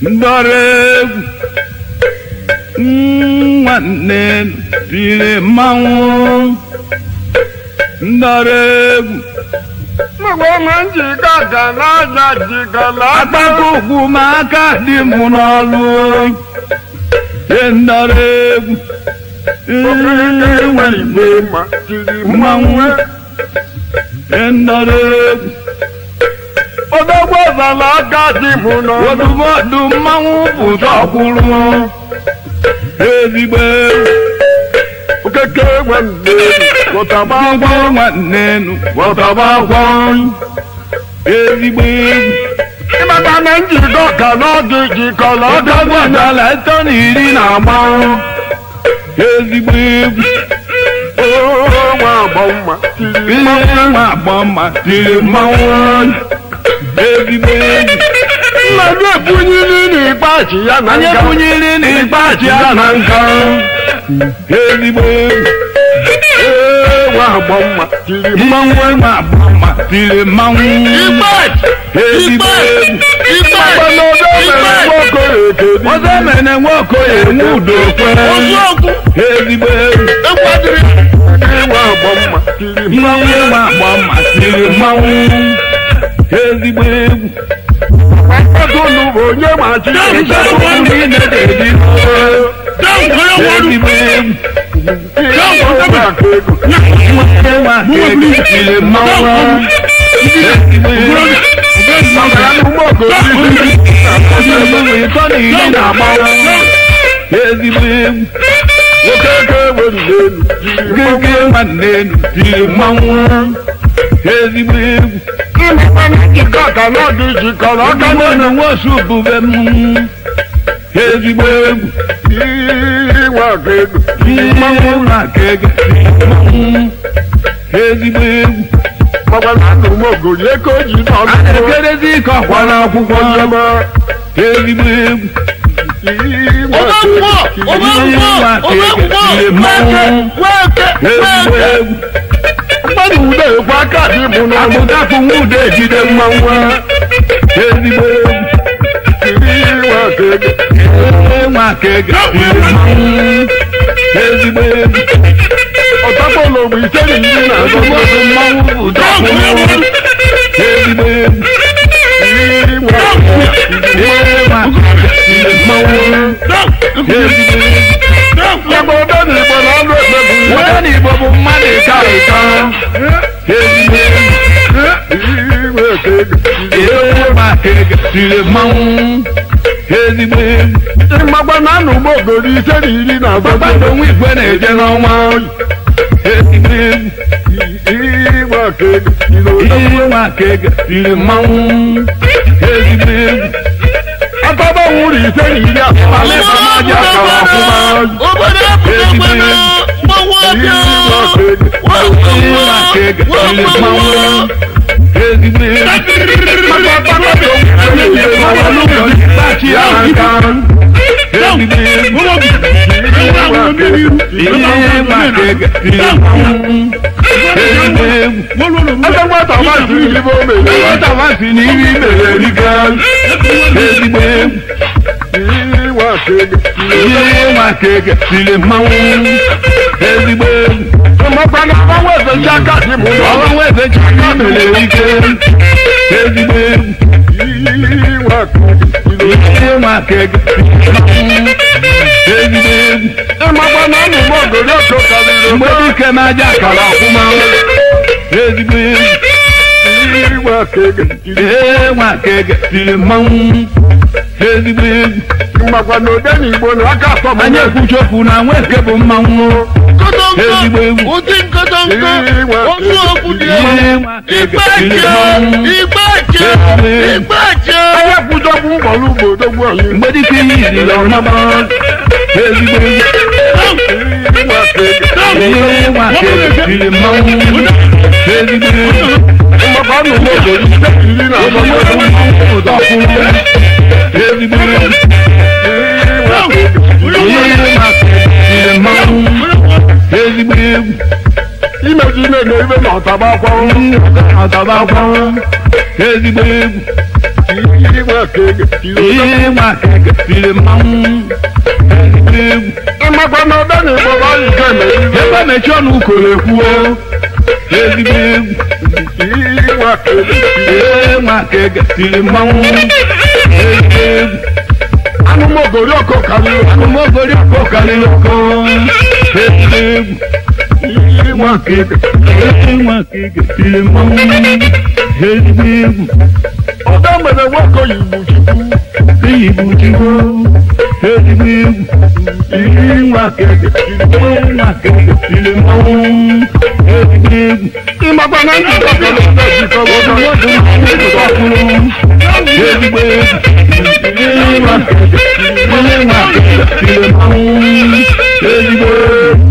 Ndọrọ egwu nwanne tiri mmanwụ ndọrọ egwu. Mgbe na njikọ ga n'aja jikọla. Akpata ụkwụ m aka dị m n'ọlụ ndọrọ egwu nwanne ma tiri mmanwụ ndọrọ egwu. Odogwu ọzala aka dị m n'ọlụ. Ọdụmọdụ mmanwụ bụ ọkwụrụ ezigbo egwu. Okeke nwanne ghọtaba. Gbogbo nwanne nụ ghọtaba akwa ezigbo egwu. Ịmata na njikọ ga n'ọdụ jikọla aka. Ọdọgwu ọdala ịtọ na iri na-agba ezigbo egwu. Nwa agbọ mma tiri Ihe nwa agbọ mma tiri mmanwụ ezigbo egwu. Nna gị ebunyiri n'ikpeazụ ya na Anyị nga. ebunyiri n'ikpeazụ ya na nka ezigbo egwu. Ee, nwa agbọ mma tiri Mmanwụ nwa agbọ mma tiri mmanwụ ezigbo egwu. Mgbe na ọdọ mere nwoke ekedi. Ọzọ mere nwoke enwe udo kwe ezigbo egwu. Nwa agbọ mma tiri Mmanwụ nwa agbọ mma tiri mmanwụ ezigbo egwu. Ọdụnụ bụ onye machi. Nchekwa niile ga-eji ezigbo egwu. Nwa ego tiri mmanwụ ezigbo egwu. Ịtọ na iri na-agbawa ezigbo egwu. Okeke weriri elu jiri Gege nwanne enu tiri mmanwụ ezigbo egwu. Njikọ ka n'ọdụ jikọrọ aka. Ọkà nwa nwosu bube m ezigbo egwu. Nwa ego. Mmanwụ na kege mmanwụ ezigbo egwu. Maka na anụ m ogori ego ji A n'ọnụ. na-ekerezi ike ọkwa n'akwụkwọ ezigbo egwu. Nwa kege tiri mmanwụ ezigbo egwu. Mmadụ ude ekwe aka dị mụ n'ọnụ. Akpụtapụ nwude ejide mmanwụ ezigbo egwu. Nwa ego. Nwa kege tiri mmanwụ ezigbo egwu. Ọtakpọlọ bụ ise na iri na atọ. Ọdụmọdụ mmanwụ bụ dọkpụrụ ezigbo egwu. Nwa Nwa kege tiri mmanwụ ezigbo egwu. Yagba ọdọ na Igbo na ọnụ ekpe bụ ihe. Onye na Igbo bụ mmadụ ịka ịka ezigbo egwu. Nwa ego. Nwa kege tiri mmanwụ ezigbo egwu. Ịmakwa na anụ m ogori ise na iri na atọ. Kpakpando nwa igwe na-eje n'ọnwa ezigbo egwu. Nwa ego. Nwa kege tiri mmanwụ ezigbo egwu. Ataba nwụrụ ise na iri atọ. Palịba n'aja akara ọfụma ezigbo egwu. Nwa kege tiri mmanwụ ezigbo egwu. Ịkpachi ya aka ezigbo egwu. Nwa kege tiri mmanwụ ezigbo egwu. Ebe nwata nwaanyị ibe o mere. Nwata nwaanyị na ihe i mere erika ezigbo egwu. Nwa ego. Nwa kege tiri mmanwụ ezigbo egwu. Ịmakwa na ọnwa efe aka dị mụ n'ọnụ. Ọnwa eze chaka mere ike ezigbo egwu. Nwa ego. Nwa kege tiri mmanwụ ezigbo egwu. Ịmakwa na anụ m ogori ọkụ karịrị. Mgbe dike n'aja akara ọfụma ezigbo egwu. Nwa ego. Ee, nwa kege tiri mmanwụ ezigbo egwu. Ịmakwa na ode na Igbo na aka atọ m. Anyị ekwuchokwu na nweke bụ mmanwụ ezigbo egwu. Nwa kege tiri mmanwụ. Onye kwujọkwu mgbọrọ ugbo odogwu anyị. Mgbe dike ihe iziri ọnaba ezigbo egwu. Nwa ego. Ee, nwa kege tiri mmanwụ ezigbo egwu. Ịmakwa anụ m ogori ise na iri na atọ. Ọdụmọdụ mmanwụ bụ dọkpụrụ ezigbo egwu. Nwa ego. Ee, nwa kege tiri mmanwụ ezigbo egwu. Imeji na-eme ibe na ọtaba akwa. Ọtaba akwa ezigbo egwu. Ihe nwa keke tiri mmanwụ. Ezigbo egwu. Ịmakwa na ọbịa na Igbo bụ anyị nke mere. Ebe mechie ọnụ ukoro ekwuo. Ezigbo egwu. Ee, nwa keke tiri mmanwụ. Ezigbo egwu. Anụmogori ọkụ karịrị. Anụmogori ọkụ karịrị ọkụ. Ezigbo egwu. Nwa keke. Ee, nwa keke tiri mmanwụ. Ezigbo egwu. Ọbịa mere nwoke Igbo Chukwu. Igbo Chukwu. Ezigbo egwu. Ee, nwa keke. Ee, nwa keke tiri mmanwụ. Ezigbo egwu. Ịmakwa na njikọ ka na ọbịa jikọrọ ụdọ. Ezigbo egwu. Ee, nwa keke. Ee, nwa keke tiri mmanwụ. Ezigbo egwu.